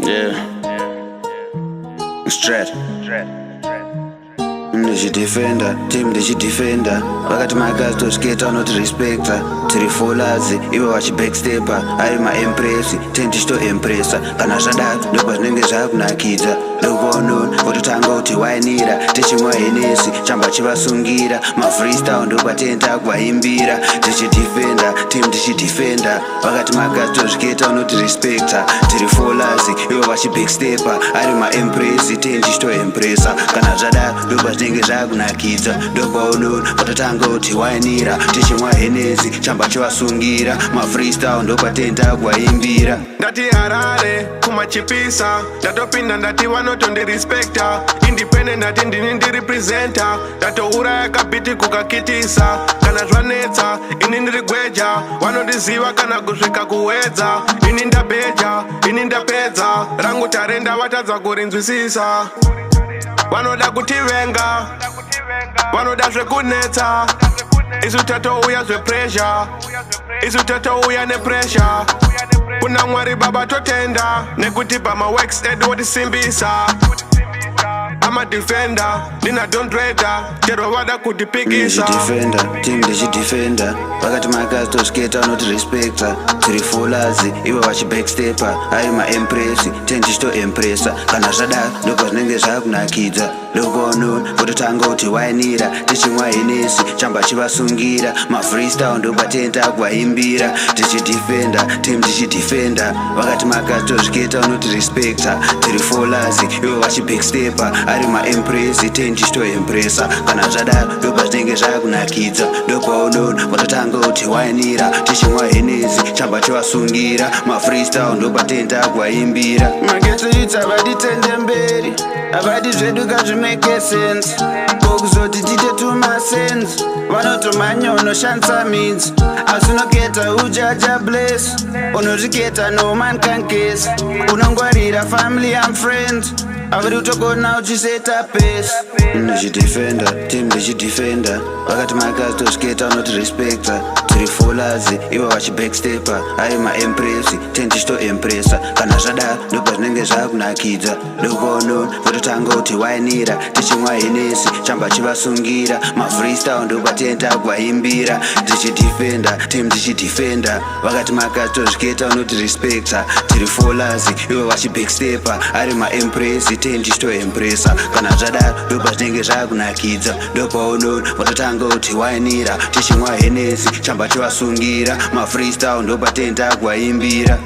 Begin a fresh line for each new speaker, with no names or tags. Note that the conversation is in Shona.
Yeah. Straight. Ndichidefenda team, ndichidefenda. Vakati makazitosviketa vanotirespecta. Tiri fallers, ivo vachibackstepa. Ari maempress, ten tichitoempressa. Kana zvadaro, ndobva zvinenge zvakunakidza. Ndopaunona vototanga kuti wainira, tichimwa Hennessy, chamba chivasungira. Mafreestyle ndopatenda kuvaimbira. Tichidefenda team, tichidefenda. Vakati makazitosviketa vanotirespecta. Tiri fallers, ivo vachibackstepa. Ari maempress, ten tichitoempressa. Kana zvadaro, ndobva zvinenge zvakunakidza. Ndopaunona vototanga kuti wainira, tichimwa Hennessy, chamba chivasungira. Mafreestyle ndopatenda kuvaimbira.
Ndati Harare kumachipisa, ndatopinda, ndati vanotondirespekta. Independent, ndati ndini ndiri presenter. Ndatouraya kabeat kukakitisa. Kana zvanetsa, ini ndiri gweja, vanondiziva kana kusvika kuwedza. Ini ndabheja, ini ndapedza rangu tarenda, vatadza kurinzwisisa. Vanoda kutivenga, vanoda zvekunetsa. Isu tatouya zvepressure, isu tatouya nepressure. Kuna Mwari Baba totenda nekuti pamaworks edu wotisimbisa. Amadefender ndina Don Reda, chero vada kutipikisa.
Ndichidefenda team, ndichidefenda. Vakati makazitosviketa vanotirespecta. Tiri fallers, ivo vachibackstepa. Ari maempress, ten tichitoempressa. Kana zvadaro, ndobva zvinenge zvakunakidza. Ndopaunona vototanga kuti wainira, tichimwa Hennessy, chamba chivasungira. Mafreestyle ndopatenda kuvaimbira. Tichidefenda team, tichidefenda. Vakati makazitosviketa vanotirespecta. Tiri fallers, ivo vachibackstepa. Ari maempress, ten tichitoempressa. Kana zvadaro, ndobva zvinenge zvakunakidza. Ndopaunona vototanga kuti wainira, tichimwa Hennessy, chamba chivasungira. Mafreestyle ndopatenda kuvaimbira.
Maghetto youths havadi tende mberi, havadi zvedu kazvimake sense. Kokuzoti tite tumasense, vanotomhanya unoshandisa means. Asi unoketa ujaja bless, unozviketa, no man can case. Unongwarira family and friends, havadi kutogona uchiseta pace.
Ndichidefenda team, ndichidefenda. Vakati makazitosviketa vanotirespecta. Tiri fallers, ivo vachibackstepa. Ari maempress, ten tichitoempressa. Kana zvadaro, ndobva zvinenge zvakunakidza. Ndopaunona vototanga kuti wainira, tichimwa Hennessy, chamba chivasungira. Mafreestyle ndopatenda kuvaimbira. Tichidefenda team, tichidefenda. Vakati makazitosviketa vanotirespecta. Tiri fallers, ivo vachibackstepa. Ari maempress, ten tichitoempressa. Kana zvadaro, ndobva zvinenge zvakunakidza. Ndopaunona vototanga kuti wainira, tichimwa Hennessy, chamba chivasungira. Mafreestyle ndopatenda kuvaimbira.